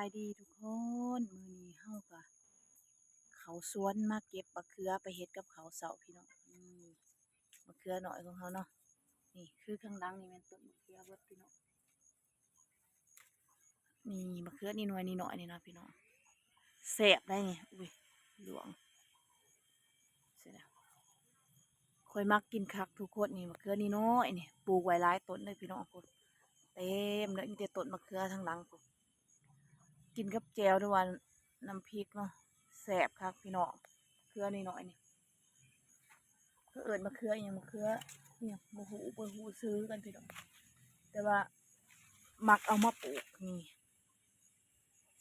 ບາຍດີທຸກຄົນ ມື້ນີ້ເຮົາກະເຂົ້າສວນມາເກັບບັກເຂືອໄປເຮັດກັບເຂົ້າເຊົ້າພີ່ນ້ອງ. ນີ້ບັກເຂືອນ້ອຍຂອງເຮົາເນາະ ນີ້ຄືຂ້າງຫຼັງນີ້ແມ່ນຕົ້ນບັກເຂືອເບິດພີ່ນ້ອງ. ນີ້ບັກເຂືອນີ້ໜ່ວຍນີ້ນ້ອຍນີ້ເນາະພີ່ນ້ອງ ແຊບໄດ໋ນີ້. ອຸ້ຍ ຫຼວງ ເສຍແລ້ວ ຂ້ອຍມັກກິນຄັກທຸກຄົນ. ນີ້ບັກເຂືອນີ້ນ້ອຍນີ້ ປູກໄວ້ຫຼາຍຕົ້ນເລີຍພີ່ນ້ອງ ເຕັມເລີຍ ມີແຕ່ຕົ້ນບັກເຂືອທາງຫຼັງພຸ້ນ. ກິນກັບແຈ່ວ ຫຼືວ່ານ້ຳພລິກເນາະ ແຊບຄັກພີ່ນ້ອງ. ເຂືອນ້ອຍໆນີ້ ເຂົາເອີ້ນມະເຂືອອີ່ຫຍັງ ມະເຂືອອີ່ຫຍັງ ບໍ່ຮູ້ ບໍ່ຮູ້ຊື່ຄືກັນພີ່ນ້ອງ ແຕ່ວ່າມັກເອົາມາປູກ. ນີ້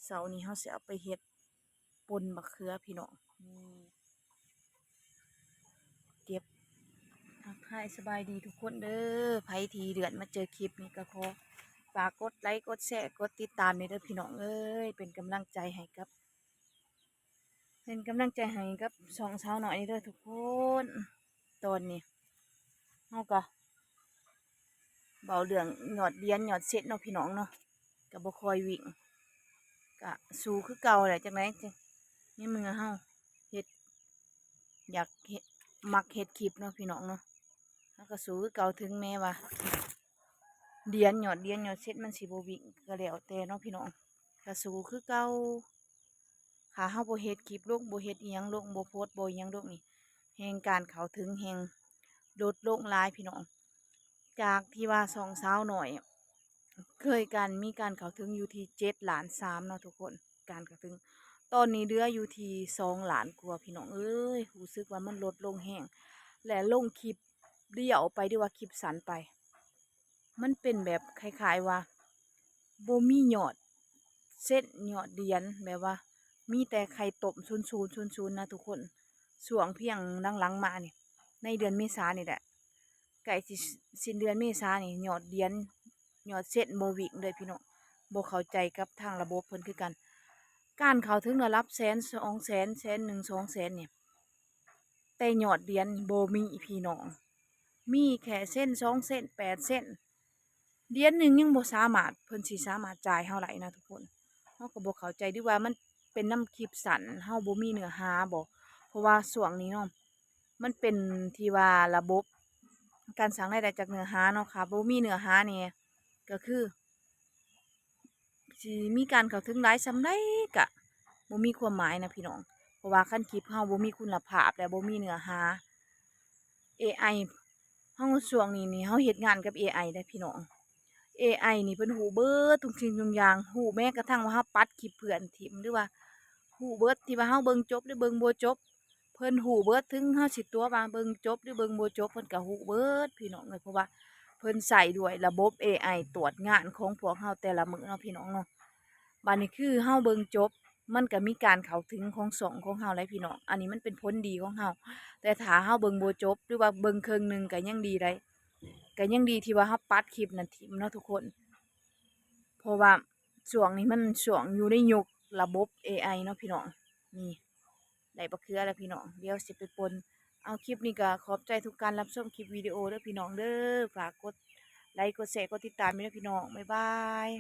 ເຊົ້ານີ້ເຮົາຊິເອົາໄປເຮັດ ປົ່ນບັກເຂືອພີ່ນ້ອງ. ນີ້ ເກັບ ທັກທາຍສະບາຍດີທຸກຄົນເດີ. ໃຜທີ່ເລື່ອນມາເຈີຄລິບນີ້ກໍຂໍຝາກກົດໄລ ກົດແຊ ກົດຕິດຕາມແດ່ເດີພີ່ນ້ອງເອີຍ ເປັນກຳລັງໃຈໃຫ້ກັບ ເປັນກຳລັງໃຈໃຫ້ກັບຊ່ອງສາວນ້ອຍນີ້ເດີທຸກຄົນ. ຕອນນີ້ເຮົາກໍເວົ້າເລື່ອງຍອດດຽນຍອດເຊັນເນາະພີ່ນ້ອງເນາະ ກໍບໍ່ຄ່ອຍວິ່ງ ກະສູ້ຄືເກົ່າແຫຼະ. ຈັ່ງໃດ ໃນເມື່ອເຮົາເຮັດ ຢາກເຮັດ ມັກເຮັດຄລິບເນາະພີ່ນ້ອງເນາະ ເຮົາກໍສູ້ຄືເກົ່າ ເຖິງແມ້ວ່າດຽນ ຍອດດຽນຍອດເຊັນມັນຊິບໍ່ວິ່ງກໍແລ້ວແຕ່ເນາະພີ່ນ້ອງ ກໍສູ້ຄືເກົ່າ. ຖ້າເຮົາບໍ່ເຮັດຄລິບລົງ ບໍ່ເຮັດອີ່ຫຍັງລົງ ບໍ່ໂພສ ບໍ່ອີ່ຫຍັງລົງນີ້ ແຮ່ງການເຂົ້າເຖິງແຮ່ງລົດລົງຫຼາຍພີ່ນ້ອງ. ຈາກທີ່ວ່າຊ່ອງສາວນ້ອຍເຄີຍການ ມີການເຂົ້າເຖິງຢູ່ທີ່ເຈັດລ້ານສາມເນາະທຸກຄົນ ການເຂົ້າເຖິງ ຕອນນີ້ເຫຼືອຢູ່ທີ່ສອງລ້ານກວ່າພີ່ນ້ອງເອີຍ. ຮູ້ສຶກວ່າມັນລົດລົງແຮງ ແລະ ລົງຄລິບລຽວໄປ ຫຼືວ່າຄລິບສັ້ນໄປ ມັນເປັນແບບຄ້າຍໆວ່າບໍ່ມີຍອດເຊັນຍອດດຽນ ແບບວ່າມີແຕ່ໄຂ່ຕົ້ມສູນໆໆນະທຸກຄົນ. ຊ່ວງພຽງຫຼັງໆມານີ້ ໃນເດືອນເມສານີ້ແຫຼະ ໃກ້ຊິສິ້ນເດືອນເມສານີ້ ຍອດດຽນຍອດເຊັນບໍ່ວິ່ງເລີຍພີ່ນ້ອງ. ບໍ່ເຂົ້າໃຈກັບທາງລະບົບເພິ່ນຄືກັນ ການເຂົ້າເຖິງລະດັບແສນ ສອງແສນ ແສນໜຶ່ງ ສອງແສນນີ້ ແຕ່ຍອດດຽນບໍ່ມີພີ່ນ້ອງ ມີແຄ່ເຊັນ ສອງເຊັນ ແປດເຊັນ ດຽນໜຶ່ງຍັງບໍ່ສາມາດ ເພິ່ນຊິສາມາດຈ່າຍເຮົາໄດ້ນະທຸກຄົນ. ເຮົາກໍບໍ່ເຂົ້າໃຈ ຫຼືວ່າມັນເປັນນຳຄລິບສັ້ນ ເຮົາບໍ່ມີເນື້ອຫາບໍ ເພາະວ່າຊ່ວງນີ້ເນາະ ມັນເປັນທີ່ວ່າລະບົບການສ້າງລາຍໄດ້ຈາກເນື້ອຫາເນາະ ຖ້າບໍ່ມີເນື້ອຫານີ້ ກໍຄື ຊິມີການເຂົ້າເຖິງຫຼາຍສ່ຳໃດກະບໍ່ມີຄວາມໝາຍນະພີ່ນ້ອງ ເພາະວ່າຄັນຄລິບເຮົາບໍ່ມີຄຸນນະພາບ ແລະ ບໍ່ມີເນື້ອຫາ ເອໄອ ເຮົາຊ່ວງນີ້ນີ້ເຮົາເຮັດງານກັບເອໄອເດ້ພີ່ນ້ອງ. ເອໄອນີ້ເພິ່ນຮູ້ເບິດທຸກສິ່ງທຸກຢ່າງ ຮູ້ແມ້ກະທັ່ງວ່າເຮົາປັດຄລິບເພື່ອນຖິ້ມ ຫຼືວ່າຮູ້ເບິດທີ່ວ່າເຮົາເບິ່ງຈົບ ຫຼື ເບິ່ງບໍ່ຈົບ ເພິ່ນຮູ້ເບິດ ເຖິງເຮົາຊິຕົວະວ່າເບິ່ງຈົບ ຫຼື ເບິ່ງບໍ່ຈົບ ເພິ່ນກະຮູ້ເບິດພີ່ນ້ອງເອີຍ ເພາະວ່າເພິ່ນໃຊ້ດ້ວຍລະບົບເອໄອຕວດງານຂອງພວກເຮົາແຕ່ລະມື້ເນາະພີ່ນ້ອງເນາະ. ບາດນີ້ຄືເຮົາເບິ່ງຈົບ ມັນກະມີການເຂົ້າເຖິງຂອງຊ່ອງຂອງເຮົາແຫຼະພີ່ນ້ອງ ອັນນີ້ມັນເປັນຜົນດີຂອງເຮົາ. ແຕ່ຖ້າເຮົາເບິ່ງບໍ່ຈົບ ຫຼືວ່າເບິ່ງເຄິ່ງໜຶ່ງກະຍັງດີໄດ໋ ກະຍັງດີທີ່ວ່າເຮົາປັດຄລິບນັ້ນຖິ້ມເນາະທຸກຄົນ ເພາະວ່າຊ່ວງນີ້ມັນຊ່ວງຢູ່ໃນຍຸກລະບົບເອໄອເນາະພີ່ນ້ອງ. ນີ້ ໄດ້ບັກເຂືອແລ້ວພີ່ນ້ອງ ດຽວຊິໄປປົ່ນ. ເອົາ ຄລິບນີ້ກະຂອບໃຈທຸກການຮັບຊົມຄລິບວິດີໂອເດີພີ່ນ້ອງເດີ ຝາກກົດໄລ ກົດແຊ ກົດຕິດຕາມແດ່ເດີພີ່ນ້ອງ ບາຍບາຍ.